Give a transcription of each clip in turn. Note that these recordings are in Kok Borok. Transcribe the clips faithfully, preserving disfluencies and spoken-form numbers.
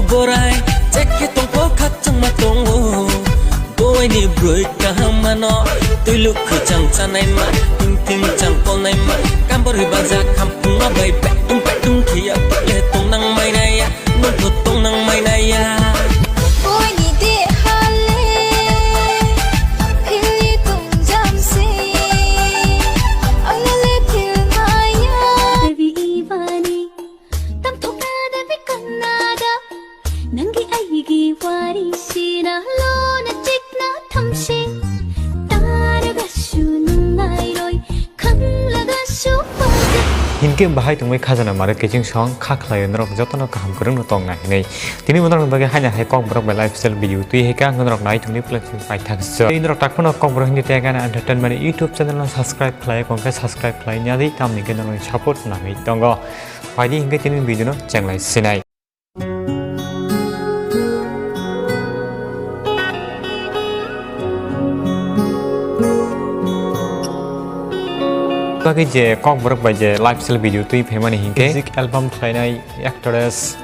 Borai, jekhe tongkho khakchangma tongo. Boini broi kaham mano, twi luk khwchang chanai ma, ting ting chang polnai ma, kamborwi bajak khampungma bai petung petung khiya, le tongnang mainaya, nokho tongnang mainaya. Boini de hale, philwi tongjam se, ang le phil maya. Devi Ibani. Tamthokna de bikonna da, nanggi aigi wari sina lona chikna thamse. Tara gasu nungai roi, khangla gasu paga. Hinkhe bahai tongwi khajana mare kiching song kha khlaio norok jotono kaham kwrwngno tongna hinwi. Tini norokni bagwi haina hai kokborok bai lifestyle video twi hai kha norok nai tongni play twi paithak so. Tei norok takphano kokborok hindi tei gana entertainment YouTube channel no subscribe khlai kongkhe subscribe khlai nya di tamni khe norokni support nangwi tongo. Phaidi hinkhe tini video no chenglai sinai. Bagwi je kokborok bai je lifestyle video twi phaimani hinkhe music album khlainai actress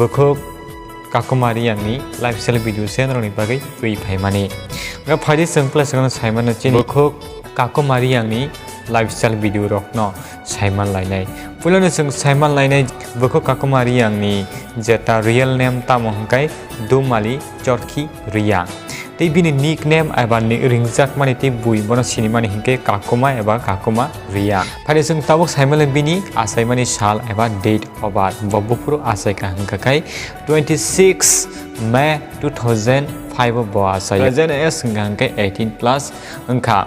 bukhuk Kakuma Riyangni lifestyle video se norokni bagwi twi phaimani. Ga phaidi chwng plus kono saimano chini bukhuk Kakuma Riyangni lifestyle video rokno saiman lainai. Puilano chwng saiman lainai bukhuk Kakuma Riyangni jeta real name tamo hwnkhe Dumali Chorkhi Riyang. Tei bini nickname eba ni ringjakmani tei bui bono sinimani hinkhe Kakuma eba Kakuma Riyang. Phaidi chwng tabuk saimanle bini achaimani sal eba date of birth. Bo buphuru achaikha hwnkha khai twenty six May two thousand five o bo achai. Present age hwnkha hwnkhe eighteen plus wngkha.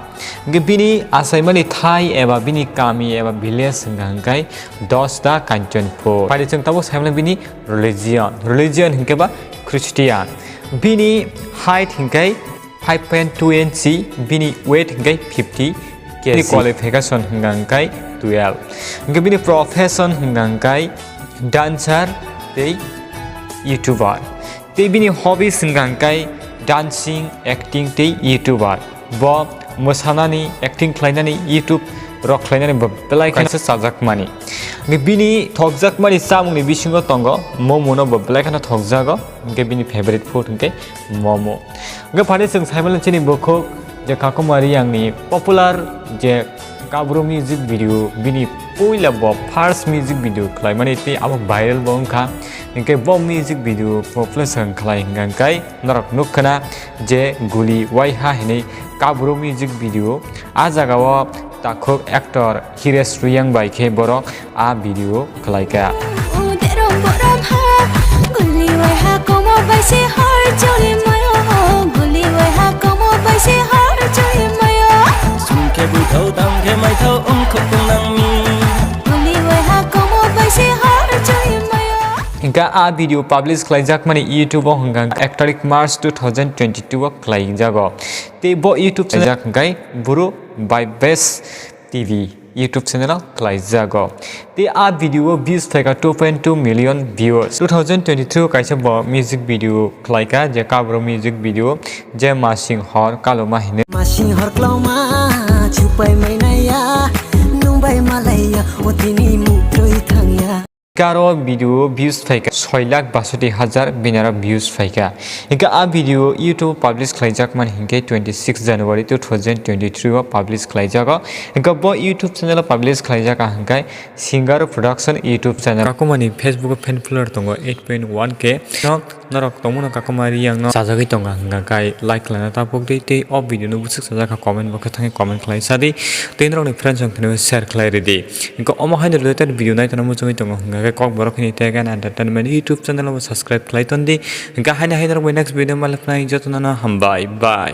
Hwnkhe bini achaimani thai eba bini kami eba village hwnkha hwnkhe Dosda Kanchanpur. Phaidi chwng tabuk saimanle bini religion. Religion hwnkhe ba Christian. Bini height hwnkhe five point two inch, bini weight hwnkhe fifty K G. Bini qualification hwnkha hwnkhe twelve. Hwnkhe bini profession hwnkha hwnkhe dancer tei YouTuber. Tei bini hobbies hwnkha hwnkhe dancing, acting tei YouTuber. Bo mwsanani, acting khlainani, YouTube rok khlainani bo belai kheno kaisa chajakmani. Hwnkhe bini thokjakmani chamungni bisingo tongo, momo no bo belai kheno thokjago, hwnkhe bini favorite food hwnkhe momo. Hwnkhe phaidi chwng saimanle chini bukhuk je Kakuma Riyangni popular je Kabru music video, bini puila bo first music video khlaimani tei abo viral bo wngkha. Hwnkhe bo music video popular khlai hwnkha hwnkhe norok nukkhana je Guli Waiha hinwi Kabru music video. A jagao takhuk actor Hires Riyang bai khe borok a video khlaikha. Uderok borok ha, guli wai ha komo bai se har choli mayo, guli wai ha komo bai se har choli mayo. Sum khe buithau, dam khe maithau, wngkhuk tongnang mi. Guli wai ha komo bai se har choli mayo. Hingkha a video publish khlaijakmani YouTube o hingkha ek tarik March two thousand twenty-two o khlaijago. Tei bo YouTube channel khlaijak hingkha Buru by Best T V YouTube channel o khlaijago. Tei a video o views phaikha two point two million viewers. Two thousand twenty-three o kaisa bo music video khlaikha, je kabro music video, je Masing Hor Kaloma hinwi. Masing hor kaloma, chupai mainaya, nungbai malaya, o tini muktui thangya. Karo video views phaikha soi lakh basoti hajar binaro views phaikha. Hingkha a video YouTube publish khlaijakmani hinkhe twenty six January two thousand twenty three o publish khlaijago. Hingkha bo YouTube channel o publish khlaijak hinkhe Singer Production YouTube channel. Kakumani Facebook o fan follower tongo eight point one K. No Norok tongmano Kakuma Riyang no chajagwi tonga hwnkha khe like khlaina ta pokdi tei o video no bwswk chajakha comment bo khe thangwi comment khlai sadi tei norokni friends rok thani share khlai ridi. Hwnkhe omo haino related video naithana muchungwi tongo hwnkha khe Kokborok hini tei Gan Entertainment YouTube channel bo subscribe khlai tondi. Hwnkhe haino hai norok bai next video malai phnai jotono no hambai bye.